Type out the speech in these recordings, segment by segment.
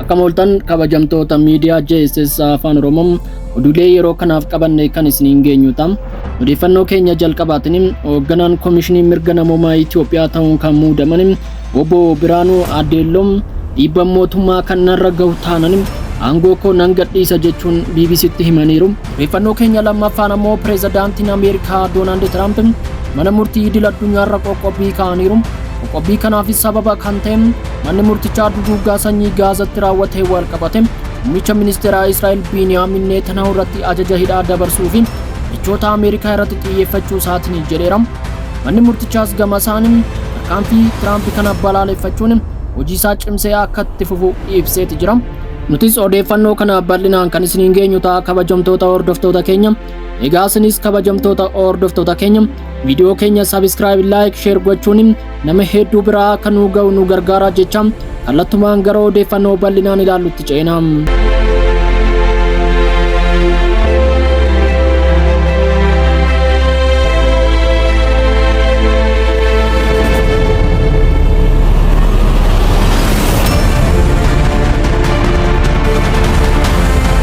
Akkam ooltan kabajamtoota miidiyaa JSS Afaan Oromoo oduulee yeroo kanaaf qabanne kan isiniin geenyu ta'a. Odeeffannoo keenya jalqabaatiin hoogganaan Komishinii Mirga Namoomaa Itoophiyaa ta'uun kan muudaman Obbo Biraanuu Adeelloo dhiibban mootummaa kan narra gahu taanan aangoo koo nan gadhiisa jechuun BBCtti himaniiru. Odeeffannoo keenya lammaffaan ammoo pireezidaantiin Ameerikaa Doonaald Tiraamp mana murtii idil addunyaarra qoqqobbii kaa'aniiru. Qoqqobbii kanaafis sababa kan ta'e manni murtichaa duguuggaa sanyii Gaazatti raawwatee wal qabate muummicha ministeeraa Israa'el Biiniyaamin Netanyahu irratti ajaja hidhaa dabarsuu fi michoota Ameerikaa irratti xiyyeeffachuu isaatiin jedheera. Manni murtichaas gama isaaniin tarkaanfii Tiraamp kana balaaleffachuun hojii isaa cimsee akka itti fufu ibseeti jira. Nutis odeeffannoo kana bal'inaan kan isiniin geenyu ta'a kabajamtoota hordoftoota keenya. Egaa isinis kabajamtoota hordoftoota keenya viidiyoo keenya subscribe, like, share gochuun nama hedduu biraa akka nu ga'u nu gargaara jecha kallattumaan gara odeeffannoo bal'inaan ilaallutti ceena.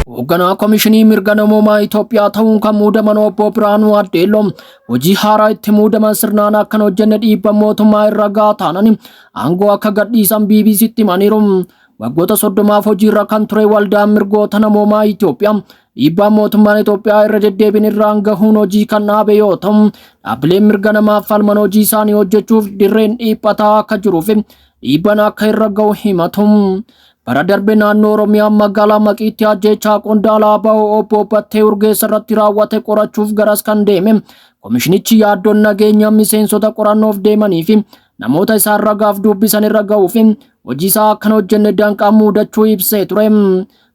Hoogganaa Komishinii Mirga Namoomaa Itoophiyaa ta'uun kan muudaman Obbo Biraanuu Addeelloo hojii haaraa itti muudaman sirnaan akka hin hojjenne dhiibban mootummaa irra gahaa taanaan aangoo akka gadhiisan BBCtti himaniiru. Waggoota 30f hojiirra kan ture waldaan mirgoota namoomaa Itoophiyaa dhiibbaan mootummaan Itoophiyaa irra deddeebiin irraan gahuun hojii kan dhaabe yoo ta'u, dhaabbileen mirga namaaf falman hojii isaanii hojjechuuf dirreen dhiphataa akka jiruu fi dhiibban akka irra gahu himatu. Bara darbe naannoo Oromiyaa magaalaa Maqiitti ajjeechaa qondaala ABO obbo Battee Urgeessa irratti raawwate qorachuuf garas kan deeme komishinichi yaaddoon nageenya miseensota qorannoof deemanii fi namoota isaan ragaaf dubbisan irra ga'uu fi hojii isaa akka hin hojjenne danqaa muudachuu ibsee ture.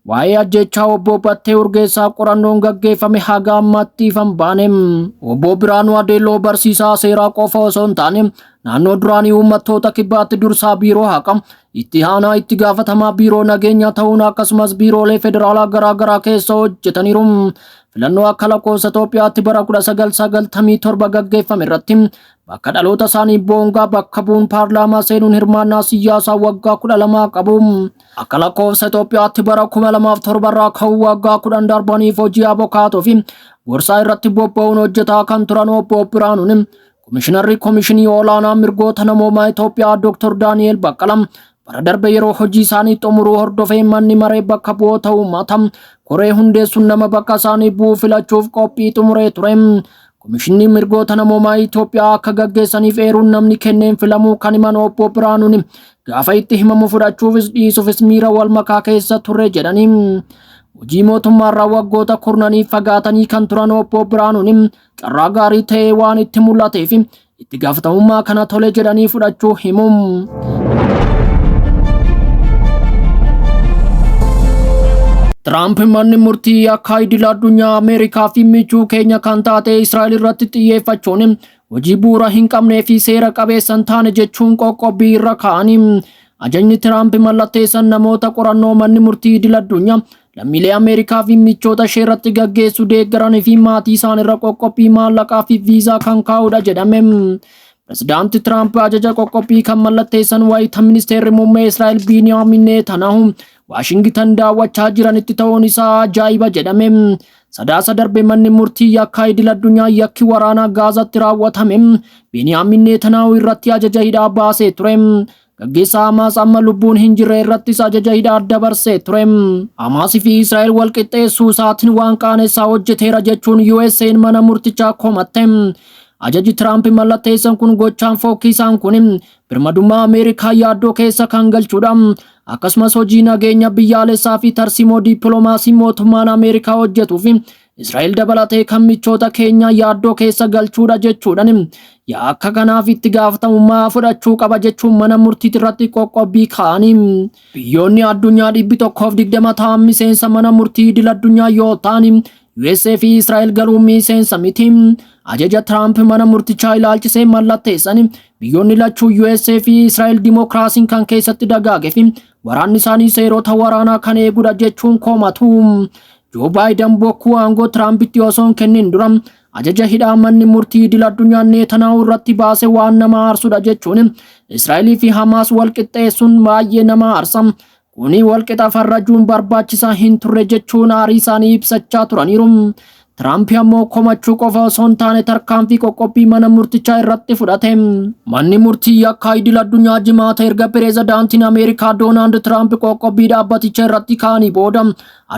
Waa'ee ajjeechaa obbo Battee Urgeessaa qorannoon gaggeeffame haga ammaatti ifa hin baane. Obbo Biraanuu Adeelloo barsiisaa seeraa qofa osoo hin taane naannoo duraanii uummattoota kibbaatti dursaa biiroo haqa itti aanaa itti gaafatamaa biiroo nageenyaa ta'uun akkasumas biiroolee federaalaa garaa garaa keessa hojjetaniiru. Filannoo akka lakkoofsa Itoophiyaatti bara 1997 gaggeeffame irratti bakka dhaloota isaanii Boongaa bakka bu'uun paarlaamaa seenuun hirmaannaa siyaasaa waggaa 12 qabu. Akka lakkoofsa Itoophiyaatti bara 2007 irraa ka'uun waggaa 10 darbaniif hojii abokaatoo fi gorsaa irratti bobba'uun hojjetaa kan turan Obbo Biraanuun Komishinarri Komishinii Olaanaa Mirgoota Namoomaa Itoophiyaa Dr. Daani'eel Baqqala bara darbe yeroo hojii isaanii xumuruu hordofee manni maree bakka bu'oota uummata koree hundeessuun nama bakka isaanii bu'u filachuuf qophii xumuree ture. Komishinni Mirgoota Namoomaa Itoophiyaa akka gaggeessaniif eeruun namni kenneen filamuu kan himan Obbo Biraanuun gaafa itti himamu fudhachuufis dhiisuufis miira wal makaa keessa turre jedhanii. Hojii mootummaarraa waggoota kurnanii fagaatanii kan turan Obbo Biraanuun carraa gaarii ta'ee waan itti mul'ateef itti gaafatamummaa kana tole jedhanii fudhachuu himu. Tiraamp manni murtii yakkaa idil addunyaa Ameerikaa fi michuu keenya kan taate Israa'el irratti xiyyeeffachuun hojii bu'uura hin qabnee fi seera qabeessa hin taane jechuun qoqqobbii irra kaa'anii. Ajajni Tiraamp mallatteessan namoota qorannoo manni murtii idil addunyaa lammiilee Ameerikaa fi michoota ishee irratti gaggeessu deeggaranii fi maatii isaaniirra qoqqobbii maallaqaa fi viizaa kan kaa'udha jedhame. Pirezidaanti Tiraamp ajaja qoqqobbii kan mallatteessan wayita ministeerri muummee Israa'el Biiniyaamin Netanyahu Waashingitan daawwachaa jiranitti ta'uun isaa ajaa'iba jedhame. Sadaasa darbe manni murtii yakkaa idil addunyaa yakki waraanaa Gaazatti raawwatame Biiniyaamin Netanyahu irratti ajaja hidhaa baasee ture. Gaggeessaa Hamaas amma lubbuun hin jirre irrattis ajaja hidhaa dabarsee ture. Hamaas fi Israa'el wal qixxeessuu isaatiin waan qaanessaa hojjeteera jechuun USA'n mana murtichaa komatte. Ajaji Tiraamp mallatteessan kun gochaan fokkiisaan kun birmadummaa Ameerikaa yaaddoo keessa kan galchudha. Akkasumas hojii nageenya biyyaalessaa fi tarsiimoo dippiloomaasii mootummaan Ameerikaa hojjetuu fi Israa'el dabalatee kan michoota keenya yaaddoo keessa galchuudha jechuudhaan yakka kanaaf itti gaafatamummaa fudhachuu qaba jechuun mana murtiitti irratti qoqqobbii kaa'anii. Biyyoonni addunyaa 120 ta'an miseensa mana murtii idil addunyaa yoo ta'an USA fi Israa'el garuu miseensa miti. Ajaja Tiraamp mana murtichaa ilaalchisee mallatteessan biyyoonni lachuu USA fi Israa'el dimookiraasiin kan keessatti dagaage fi waraanni isaanii seerota waraanaa kan eegudha jechuun komatu. Joo Baayiden bokkuu aangoo Tiraampitti osoo hin kennin dura ajaja hidhaa manni murtii idil addunyaa Netanyahu irratti baase waan nama aarsudha jechuun Israa'elii fi Hamaas wal qixxeessuun baay'ee nama aarsa. Kuni walqixa farrajuun barbaachisaa hin turre jechuun aarii isaanii ibsachaa turaniiru. Tiraamp ammoo komachuu qofa osoo hin taane tarkaanfii qoqqobbii mana murtichaa irratti fudhate. Manni murtii yakkaa idil addunyaa Jimaata erga pireezidaantiin Ameerikaa Doonaald Tiraamp qoqqobbii dhaabbaticha irratti kaa'anii booda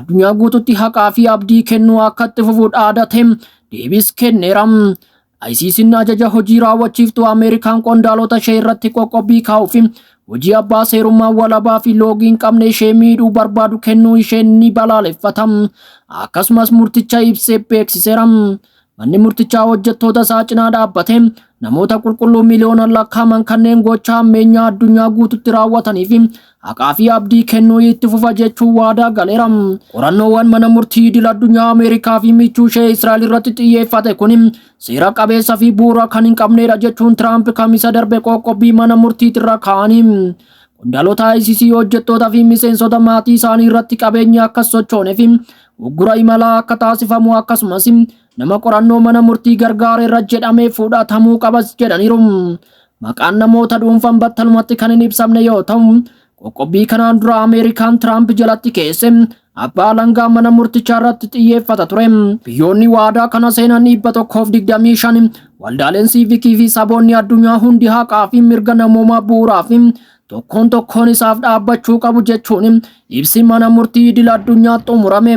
addunyaa guututti haqaa fi abdii kennuu akka itti fufu dhaadate deebis kenneera. ICC'n ajaja hojii raawwachiiftuu Ameerikaan qondaalota ishee irratti qoqqobbii kaa'uu fi hojii abbaa seerummaa walabaa fi loogii hin qabne ishee miidhuu barbaadu kennuu ishee ni balaaleffata. Akkasumas murticha ibsee beeksiseera. Manni murtichaa hojjettoota isaa cinaa dhaabbate namoota qulqulluu miliyoonaan lakkaa'aman kanneen gocha hammeenyaa addunyaa guututti raawwatanii fi haqaa fi abdii kennuu itti fufa jechuun waadaa galeera. Qorannoowwan mana murtii idil addunyaa Ameerikaa fi michuu ishee Israa'el irratti xiyyeeffate kun seera qabeessa fi bu'uura kan hin qabnedha jechuun Tiraamp kamisa darbe qoqqobbii mana murtiitirra kaa'anii. Qondaalota ICC, hojjettoota fi miseensota maatii isaanii irratti qabeenya akka sochoonee fi uggura imalaa akka taasifamu, akkasumas nama qorannoo mana murtii gargaareerra jedhamee fudhatamuu qabas jedhaniiru. Maqaan namoota dhuunfan battalumatti kan hin ibsamne yoo ta'u, qoqqobbii kanaan dura Ameerikaan Tiraamp jalatti keesse abbaa alangaa mana murtichaa irratti xiyyeeffata ture. Biyyoonni waadaa kana seenan 125, waldaaleen siivikii fi saboonni addunyaa hundi haqaa fi mirga namoomaa bu'uuraa fi tokkoon tokkoon isaaf dhaabbachuu qabu jechuun ibsi mana murtii idil addunyaa xumurame.